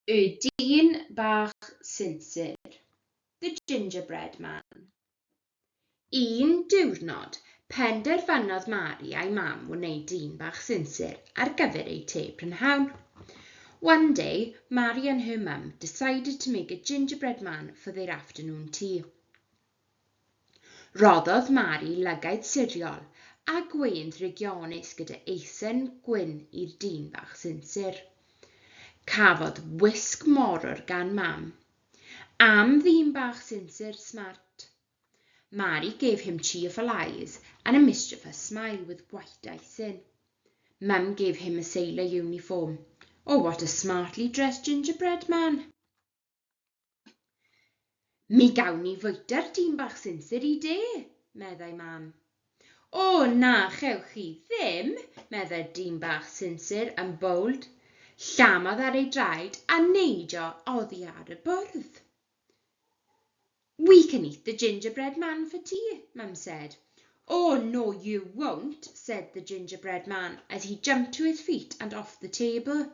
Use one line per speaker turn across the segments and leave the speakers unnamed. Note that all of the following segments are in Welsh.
Y dyn bach sinsir, The Gingerbread Man. Un diwrnod, penderfynodd Mari a'i mam wneud dyn bach sinsir ar gyfer eu te prynhawn. One day, Mari and her mum decided to make a gingerbread man for their afternoon tea. Rhoddodd Mari lygaid siriol a gwên ddrygionus gyda eisen gwyn i'r dyn bach sinsir. Cafodd wisg morwr gan Mam. Am ddyn bach sinsir smart. Mari gave him cheerful eyes and a mischievous smile with white icing. Mum gave him a sailor uniform. Oh, what a smartly dressed gingerbread man! Mi gawn ni fwyta'r dyn bach sinsir i de, meddai Mam. O, na chewch chi ddim, meddai'r dyn bach sinsir yn bowld. Llamodd ar ei draed a neidio oddi ar y bwrdd. We can eat the gingerbread man for tea, Mum said. Oh, no, you won't, said the gingerbread man as he jumped to his feet and off the table.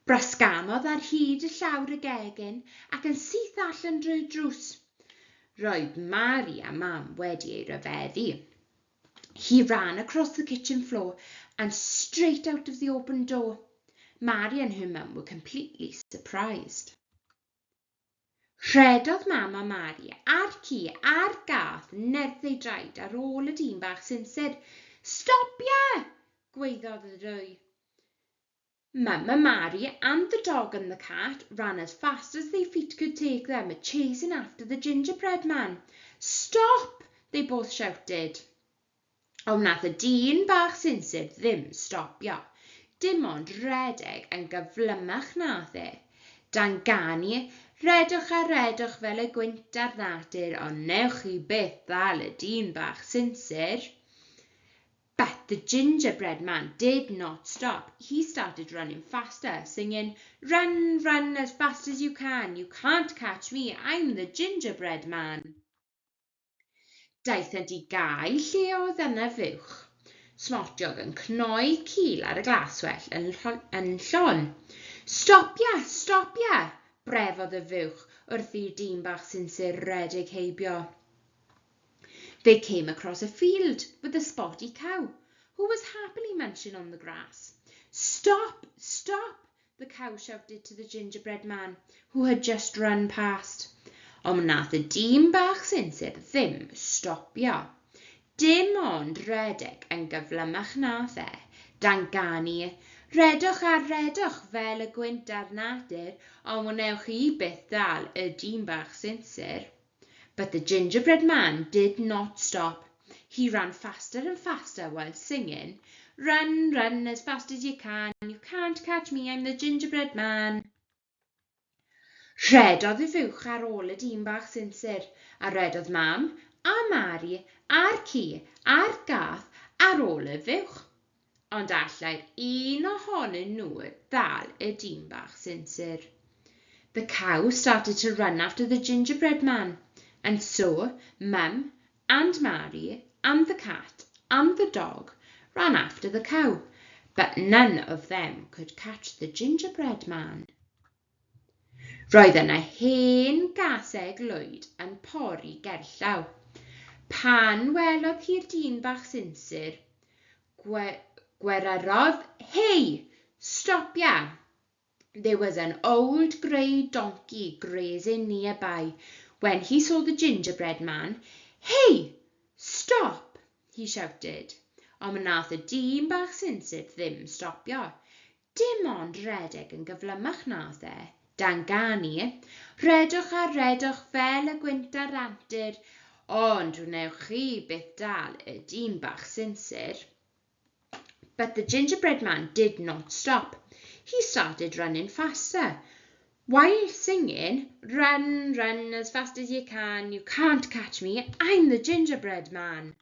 Brasgamodd ar hyd y llawr y gegin ac yn syth allan drwy'r drws. Roedd Mari a Mam wedi ei ryfeddu. He ran across the kitchen floor and straight out of the open door. Mari and her mum were completely surprised. Rhedodd Mam a Mari a'r ci a'r gath nerth ei draed ar ôl y dyn bach sinsir. Stopia! gwaeddodd y ddwy. Mum and Mari and the dog and the cat ran as fast as their feet could take them, chasing after the gingerbread man. Stop! they both shouted. Ond wnaeth y dyn bach sinsir ddim stopio, dim ond rhedeg yn gyflymach nath e. Dan ganu, Rhedwch a rhedwch fel y gwynt ar natur, ond wnewch chi byth ddal y dyn bach sinsir. But the gingerbread man did not stop. He started running faster, singing, Run, run as fast as you can, you can't catch me, I'm the gingerbread man. Daethant i gae lle oedd yna fuwch smotiog yn cnoi cil ar y glaswellt yn, yn llon. Stopia! Stopia! brefodd y fuwch wrth i'r dyn bach sinsir redeg heibio. They came across a field with a spotty cow, who was happily munching on the grass. Stop! Stop! the cow shouted to the gingerbread man, who had just run past. Ond wnaeth y dyn bach sinsir ddim stopio. Dim ond rhedeg yn gyflymach nath e, dan ganu, Rhedwch a rhedwch fel y gwynt ar natur, ond wnewch chi byth ddal y dyn bach sinsir. But the gingerbread man did not stop. He ran faster and faster while singing, Run, run as fast as you can, you can't catch me, I'm the gingerbread man. Rhedodd y fuwch ar ôl y dyn bach sinsir, a rhedodd Mam a Mari a'r ci a'r gath ar ôl y fuwch. Ond allai'r un ohonyn nhw ddal y dyn bach sinsir. The cow started to run after the gingerbread man, and so Mum and Mari and the cat and the dog ran after the cow, but none of them could catch the gingerbread man. Roedd yna hen gaseg lwyd yn pori gerllaw. Pan welodd hi'r dyn bach sinsir, gwe gweryrodd, Hei, stopia! There was an old grey donkey grazing nearby. When he saw the gingerbread man, Hey, stop! he shouted. Ond wnaeth y dyn bach sinsir ddim stopio. Dim ond rhedeg yn gyflymach nath e, dan ganu, Rhedwch a rhedwch fel y gwynt ar antur, ond wnewch chi byth dal y dyn bach sinsir. But the gingerbread man did not stop. He started running faster. While singing, Run, run as fast as you can, you can't catch me, I'm the gingerbread man.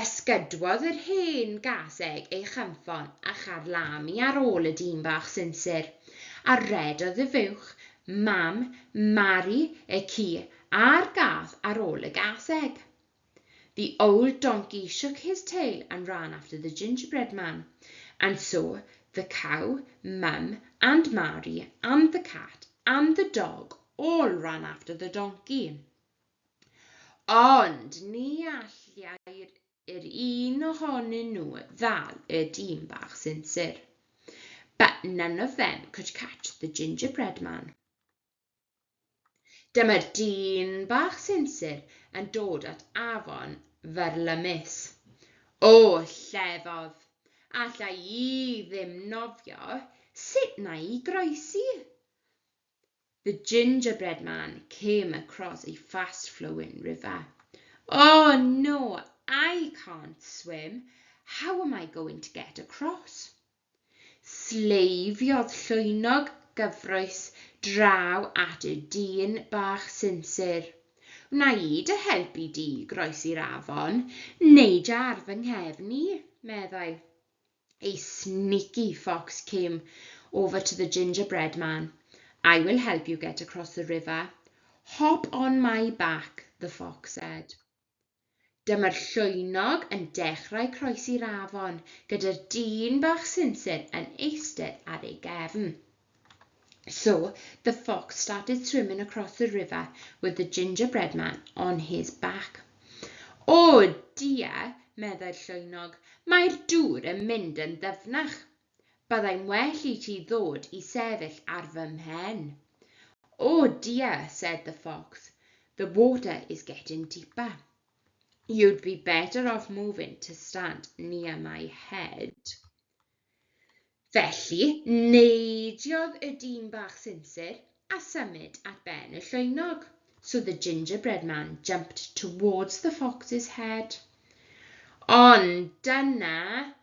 Ysgydwodd yr hen gaseg ei chynffon a charlamu ar ôl y dyn bach sinsir, a rhedodd y fuwch, Mam, Mari, y ci a'r gath ar ôl y gaseg. The old donkey shook his tail and ran after the gingerbread man, and so The cow, Mum and Mari and the cat and the dog all ran after the donkey. Ond ni allai'r yr un ohonyn nhw ddal y dyn bach sinsir. But none of them could catch the gingerbread man. Dyma'r dyn bach sinsir yn dod at afon fyrlymus. O, llefodd! Alla i ddim nofio, sut wna i groesi? The gingerbread man came across a fast-flowing river. Oh no, I can't swim. How am I going to get across? Sleifiodd llwynog gyfrwys draw at y dyn bach sinsir. Wna i dy helpu di groesi'r afon, neidia ar fy nghefn i, meddai. A sneaky fox came over to the gingerbread man. I will help you get across the river. Hop on my back, the fox said. Dyma'r llwynog yn dechrau croesi'r afon, gyda'r dyn bach sinsir yn eistedd ar ei gefn. So the fox started swimming across the river with the gingerbread man on his back. O dear, meddai'r llwynog, mae'r dŵr yn mynd yn ddyfnach. Byddai'n well i ti ddod i sefyll ar fy mhen. Oh dear, said the fox, the water is getting deeper. You'd be better off moving to stand near my head. Felly, neidiodd y dyn bach sinsir a symud at ben y llwynog. So the gingerbread man jumped towards the fox's head. Ond dyna,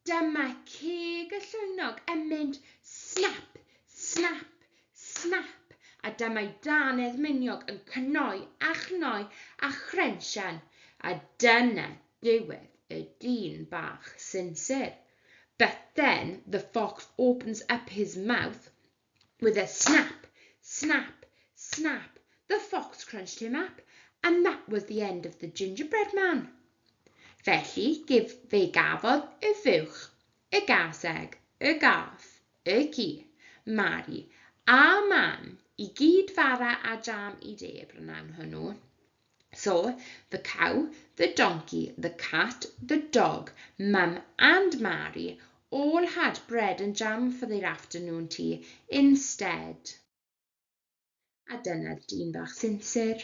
dyma ceg y llwynog yn mynd snap, snap, snap, a dyma'i dannedd miniog yn cnoi a chnoi a chrensian, a dyna diwedd y dyn bach sinsir. But then the fox opens up his mouth with a snap, snap, snap. The fox crunched him up, and that was the end of the gingerbread man. Felly, fe gafodd y fuwch, y gaseg, y gath, y ci, Mari a Mam i gyd fara a jam i de y prynhawn hwnnw. So, the cow, the donkey, the cat, the dog, Mum and Mary all had bread and jam for their afternoon tea instead. A dyna'r dyn bach sinsir.